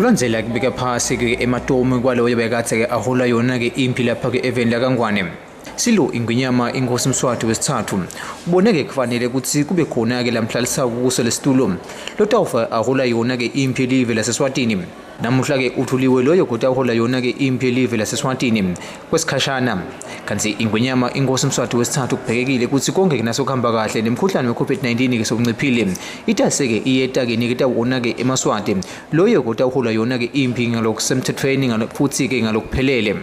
Kulandzela kubeka phasi-ke ematomu kwaloyo bekadze-ke ahola yona-ke imphi lapha-ke eveni lakaNgwane. Silo Ingwenyama Inkosi Mswati wesitsatfu ubone-ke kufanele kutsi kube khona-ke lamhlalisako kuso lesitulo lotawufa ahola yona-ke imphi yelive laseSwatini. Namuhla-ke uthuliwe loyo kutawuhola yona-ke imphi yelive laseSwatini kwesikhashana. Kantsi Ingwenyama Inkosi Mswati wesitsatfu kubhekekile kutsi konke nasokuhamba kahle nemkhuhlane we-COVID-19 ke sewunciphile. Itase-ke iyeta-ke niketa wona-ke emaSwati loyo kutawuhola yona-ke imphi ngalokusemthethweni futsi-ke ngalokuphelele.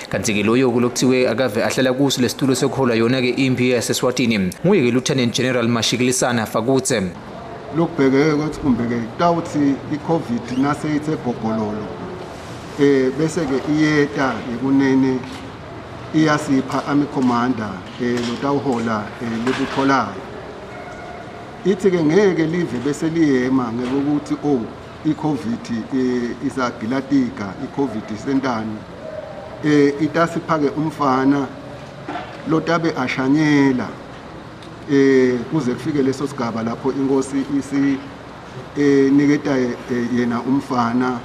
Kanti-ke loyo kulokuthiwe akave ahlala kuso lesitulo sekuhola yona-ke imphi yaseSwatini nguye-ke Lieutenant General Mashikilisana Fakudze. Lokubhekeke ukuthi kumbe-ke kutawuthi i-COVID naseyithe gogololo eh bese-ke iyeta ngekunene iyasipha army commander eh lotawuhola eh lebutho layo. Ithi-ke ngeke live bese liyema ngekuthi oh i-COVID eh, isagilatika i-COVID isentani eh itasiphake umfana lotabe ashanyela eh kuze kufike leso sigaba lapho inkosi isi eh niketa eh, yena umfana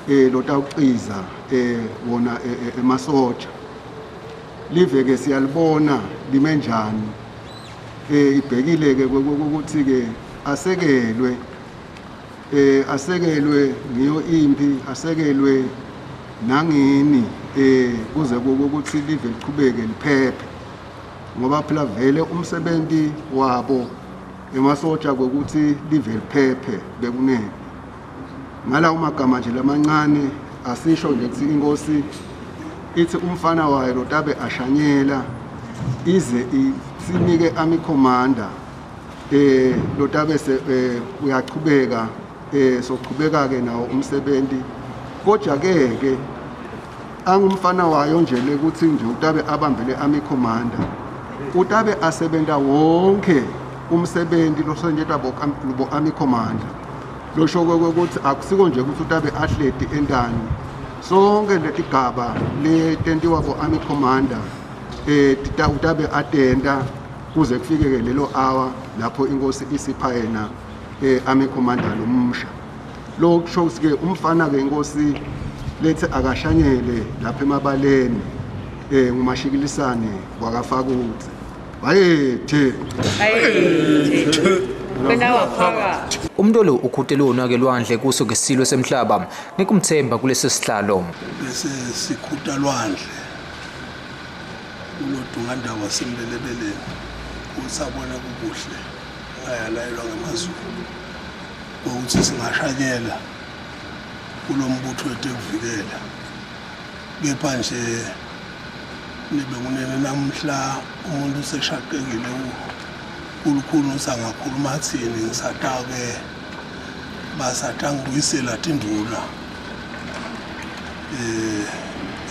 eh lotawuciza eh wona eh, emasoja live ke siyalibona lime njani eh ibhekile ke ukuthi ke asekelwe eh asekelwe ngiyo impi asekelwe nangini eh kuze ukuthi live lichubeke liphephe ngoba phela vele umsebenzi wabo emasotsha kokuthi live liphephe bekunene ngalawo magama nje lamancane asisho nje ukuthi inkosi ithi umfana wayo lotabe ashanyela ize isinike army commander eh lotabe se eh, uyachubeka eh sochubeka ke nawo umsebenzi kodwa ke ke angumfana wayo nje lekuthi nje utabe abambele army commander utabe asebenta wonke umsebenzi losenjetwa bo army commander losho ukuthi akusiko nje ukuthi utabe ahleti entani sonke letigaba letentiwa bo army commander eh utabe atenta kuze kufike ke lelo hour lapho inkosi isipha yena eh army commander lomusha lo kusho ukuthi ke umfana ke inkosi lethe akashanyele lapha emabaleni eh ngumashikilisane wakaFakudze bayethe bayethe wena waphakathi Umuntu lo ukhutele wona-ke lwandle kuso ngesilo semhlaba ngekumthemba kulesi sihlalo. Bese sikhuta lwandle kulodungandaba waseMlelebeleni usabona kukuhle ngayalayelwa ngamazulu ukuthi singashanyela kulo mbutho wetekuvikela kepha nje nibe kunene namhla umuntu useshaqekile kulukhulu ukuthi angakhuluma athini ngisatake basatangibuyisela tinduna eh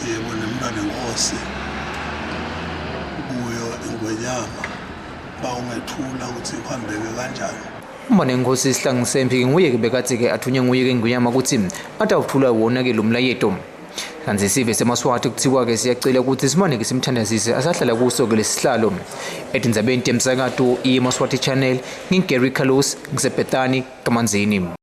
yebo nemntwana enkosi kuyo ingwenyama bawungethula ukuthi kuhambeke kanjani. Uma nenkosi isihlangu sempi nguye ke bekatsi ke athunywe nguye ke ingwenyama ukuthi atawuthula wona ke lo mlayeto. Kanti sive semaSwati kuthiwa ke siyacela ukuthi simane ke simthandazise asahlala kuso ke lesihlalo. Etindzabeni temsakato iMaswati Channel nginguGary Carlos ngiseBethany kaManzini.